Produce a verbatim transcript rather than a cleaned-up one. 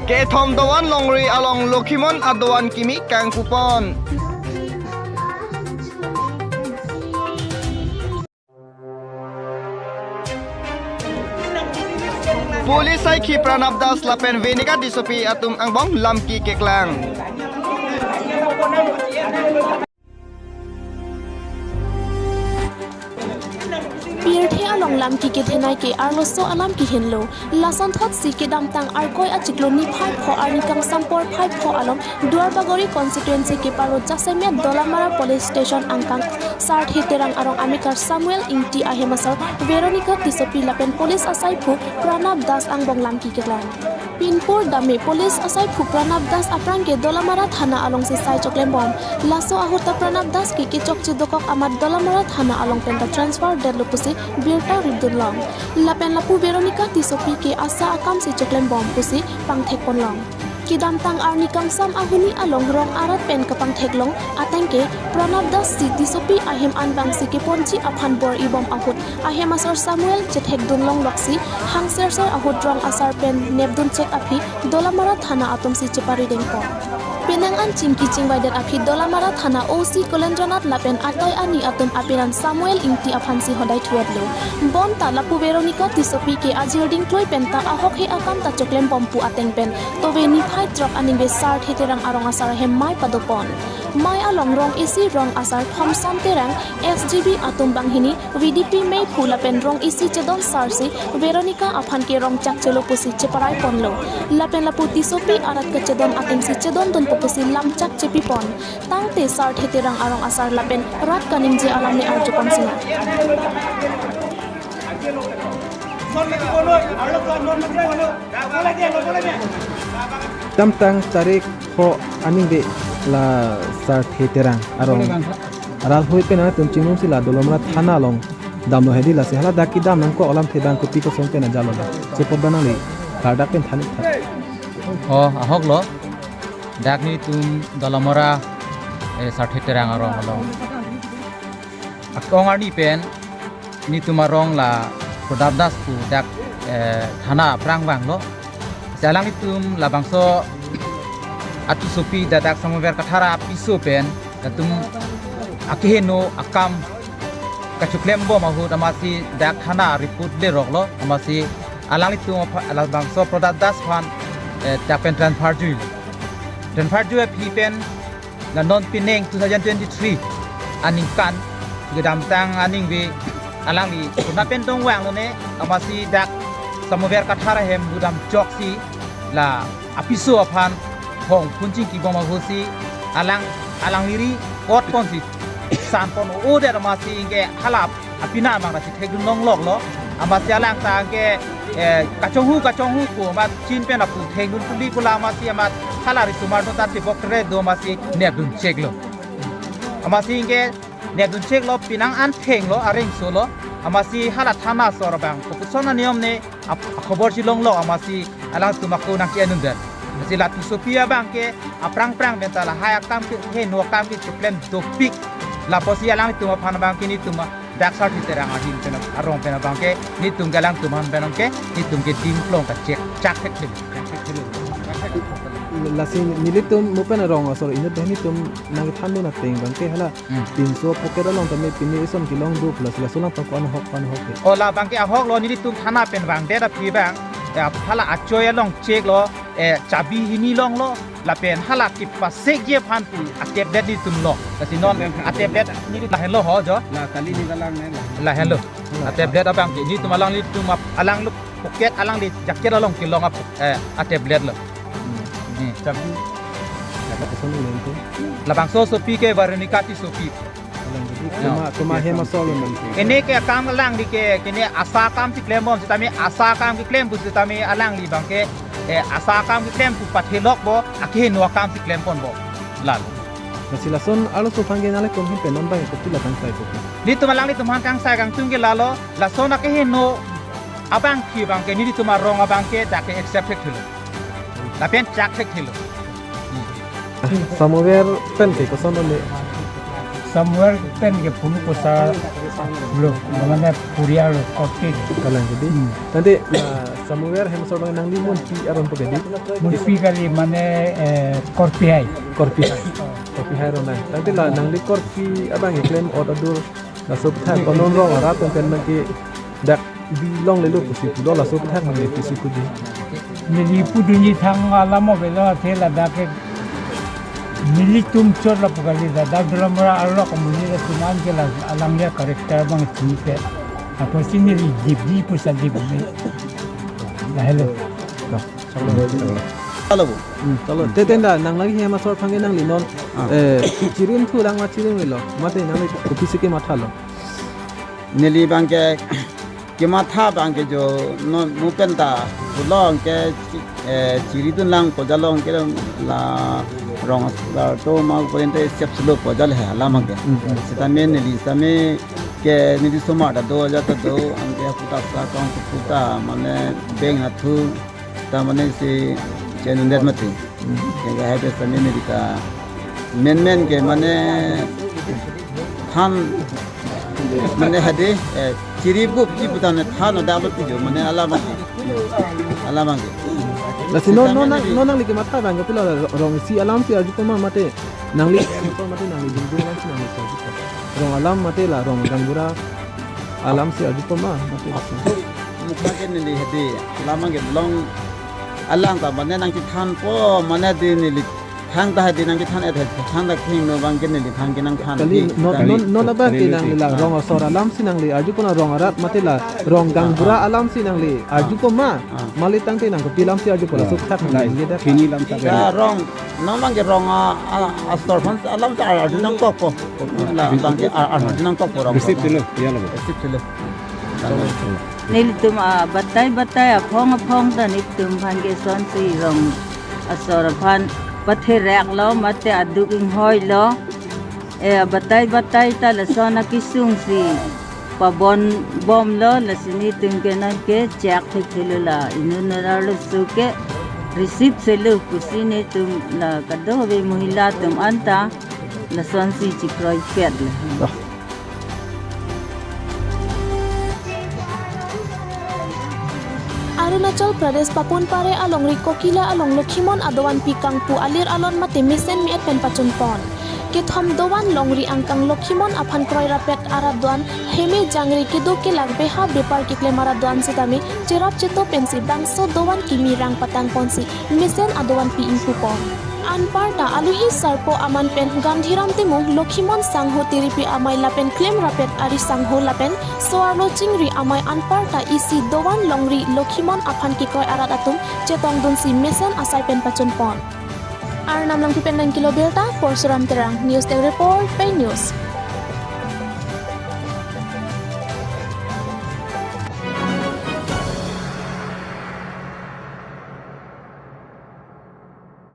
Kethom doan longri along Lokhimon adoan kimi kangkupon. Police saikhi Pranab Das lapen Veronica Tissopi atum angbong lam keklang. Pirthe along lam kekethenei ke arloso alam kehenlo. Lasonthotsi kedamtang Arkoi achiklo niphai pho arni kangsam porphai pho along Duarbagori constituency keparo jasemet Dolamara Police Station angkang Sarthe Terang arong amekar Samuel Ingti ahem asar Veronica Tissopi lapen police asaiphu Pranab Das angbong lam keklang. Pinpur dame police asaiphu Pranab Das aphrang ke Dolamara Thana alongsi sai choklembom. Laso ahut ta Pranab Das ke kechokche dokok amat Dolamara Thana along pen ta transfer detlo pusi birta ripdunlong. Lapen lapu Veronica Tissopi ke asa akamsi choklembom pusi pangthekponlong. Kedamtang arni kangsam ahuni along rong arat pen kapangtheklong ateng ke Pranab Das si Tissopi ahem anbangsi keponji aphan bor-ibom ahut ahem asar Samuel chethekdunlong loksi hangserser ahut rong asar pen nepdunchek aphi Dolamara Thana atumsi cheparidengpo. Penang an chingki chingvaidet aphi Dolamara Thana O C Kulendranath lapen atoi ani atum apiran Samuel Ingti aphansi hodai thuetlo. Bonta lapu Veronica Tissopi ke ajir dingkloi penta ahokhe akam ta choklembom pu ateng pen tove niphai throk aningve Sarthe Terang arong asar ahem mei padopon. Mei along rong isi rong asar Thomson Terang, S G B atum banghini, V D P meiphu lapen rong isi chedon sarsi Veronica aphan ke rong chakchelo pusi cheparaiponlo. Lapen lapu Tissopi arat kachedon atumsi chedondunpo pusi lam chakchepipon. Tangte Sarthe Terang arong asar lapen rat kaningje alam ne arjupon sina. Kedamtang tarik pho aningve la Sarthe Terang arong arat hui pen atum chingnungsi la Dolamara Thana along damlo hedi, lasi hala dak kedam nangkok alamthe abang kopi kosong pen ajalo la. Chepot ba nangli kardak pen than-ik tha. Oh, ahoklo. Dak nelitum Dolamara, eh, Sarthe Terang arong along akong arni pen nelitum arong la Pranab Das pu dak, eh, Thana aphrang vanglo. Si alanglitum labangso aTissopi dak dak Samuel Kathar apiso pen latum akeheno akam kachoklembom ahut amatsi dak Thana report leroklo, amatsi alanglitum apha-, labangso Pranab Das aphan, eh, dak pen transfer juilo. Transfer jui aphi pen la non pining two thousand twenty-three aningkan kedamtang aningve alangli puna pen dongvanglo ne, amatsi dak Samuel Kathar ahem budam choksi la apiso aphan hong phun chingkibom ahutsi alang, alangli ri kot ponsi sanpon-o det, amatsi anke hala apina mang rasi thekdun longloklo. Amatsi alang ta anke, eh, kachonghu kachonghu ko amat chin pen apu thekdun puli pula amatsi amat hala risomar no ta tibok re do amatsi nepduncheklo. Amatsi anke nepduncheklo, penang an thenglo, arengsolo. Amatsi hala Thana asor abang kopuson aniyom ne ap-, akhobor si longlo, amatsi alangtum ako nangke-enundet. Amatsi la Tissopi abang ke aphrang phrang pen ta lahai akam keheno akam kechoklem dopik. Lapusi alangtum aphan abang ke nelitum dak Sarthe Terang ahin pen arong pen abang ke nelitum ke alangtum aphan pen abang ke nelitum ke dingklong kachek chak thekthelo. Lasi nelitum mo pen arong asor inut pen nelitum nangkethandun ateng abang ke hala Hmm. Pinso pocket along tame pini ison kelong do plus laso lang pangko anahok panahok ke. O labang ke ahoklo, nelitum Thana pen vangdet aphi abang, eh, hala achoi along cheklo, eh, chabi hini longlo, lapen hala kepasikji aphan pu atablet nelitum lo. Lasi non atablet neli lahenlo ho jo. La kali ni galang ne la. Lahenlo. Atablet abang ke nelitum alangli tum ap-, alangli pocket alangli jacket along kelong ap-, eh, atablet lo. Hmm. Chabi. Lapuson ni lengke. Labangso asopi ke Veronica Tissopi. Alang jadi Ya. Kuma, kuma hem asor lo nang. Kene ke akam alangli ke, kene asa akam si klembom sitame, asa akam keklem pu sitame alangli abang ke, eh, asa akam keklem pu pathelokpo, akeheno akam si klemponpo. Lalo. Lasi lason arloso aphan ke nanglitum ahin pen non abang kopi la kangsai kopi. Nelitum alanglitum aphan kangsai kangtung ke lalo, lason akeheno abang ke abang ke nelitum arong abang ke dak ke accept thekthelo. Lapen chak thekthelo. Samuel pen ke koson lo ne? Samuel pen ke phunu kosa lo, mane puriya lo, kopi. Kalang jadi. Hmm. Tadi, ah, Samuel Hemsor abang nangli Munpi aron pu kedi? Munpi kali mane, eh, Korpi hai. Korpi hai. Korpi hai aron nang. Tangte la nangli Korpi abang keklem ot adur laso aphuthak konon rong arat pen pen nangke dak bilonglelo pusi pulo, laso aphuthak nangli pusi puji. Neli pudunji thang alam avelo athe ladak ke nelitum chot lapu kali, ladak Dolamara arlo komunidad atum an ke la alangli a-character abang chini ke. Apotsi neli dipji pusi dipji. Lahelo. Hello. Hmm, hello. Te tenda nang lagi Hemsor aphan ke nangli non, ah, eh, chirimthu lang ma chirimrilo? Mate nangli kopisi kemathalo? Neli abang ke kematha abang ke jo non mu penta pulo abang ke, eh, chiridun lang pu jalo abang ke la rong asar atum ma kurente sep selo pu jalo he alam abang ke. Hmm, hmm. Sitame neli sitame ke neli osomar ta do, ajat ta do, anke puta sa kong puta mane beng athu ta mane si chenundet mati. Hmm. Ke ke hai pe sitame neli ta menmen ke mane than mane hadi, eh, chirip gup ji puta ne than ada lo tijo mane alam abang ke. Alam abang ke. Lasi non, non nang, non nangli kematha abang ke pilo, rong isi alam si arjupo ma mate nangli, mate nangli jingdung alam si nangli arjupo? Rong alam mate la rong gaonbura alam si arjupo ma mate? Mukha ke neli hadi alam abang ke long alang ta mane nangchethanpo mane di neli thang ta hadi nangchethan et het thang ta kehingno abang ke neli thang ke nangthan. Kali di non, than non, non abang ke kali nangli la, ah, rong asor alam si nangli arjupo na rong arat mate la rong gaonbura, ah, ah, alam si nangli, ah, arjupo ma? Ah. Mali tangte nang kopi alam si arjupo, ah, laso aphuthak nangli, ah, nangli dak. Pini alam ta ta bene. Rong, non abang ke rong a, a, asor aphan alam ta arju nangkokpo. La abang ke a, arju nangkokpo rong. Receive dolo, ya lo. Receive dolo. Nelitum abatai batai aphong aphong ta nelitum aphan ke lasonsi rong asor aphan pathereklo mate aduk inghoilo. Eh, abatai batai ta lason akesung si pabon bomlo, lasi nelitum ke nangkechak thekthelo la inut arloso ke receive selo pusi nelitum la kadokave mohila atum anta lasonsi chekroipetlo. Arunachal Pradesh Papunpare alongri Kokila along Lokhimon adovanpi kangpu alir alon mate mesen me-et pen pachunpon. Kethom dovan longri angkang Lokhimon aphan kroi rapet arat do-an heme jangre kedo kelak beha bepar keklem arat do-an sitame cherap cheto pensi bangso dovan kimi rang patangponsi mesen adovanpi ingpupon. Anparta alohi sarpo aman pen Gandhiram Timung, Lokhimon Sangho Tiripi amei lapen klem rapet ari sangho lapen so-arlo chingri amei anparta isi dovan longri Lokhimon aphan kekroi arat atum chetongdunsi mesen asai pen pachunpon. Arnam Langpi pen nangkelo birta, Porsuram Terang, News Desk Report, Pei News.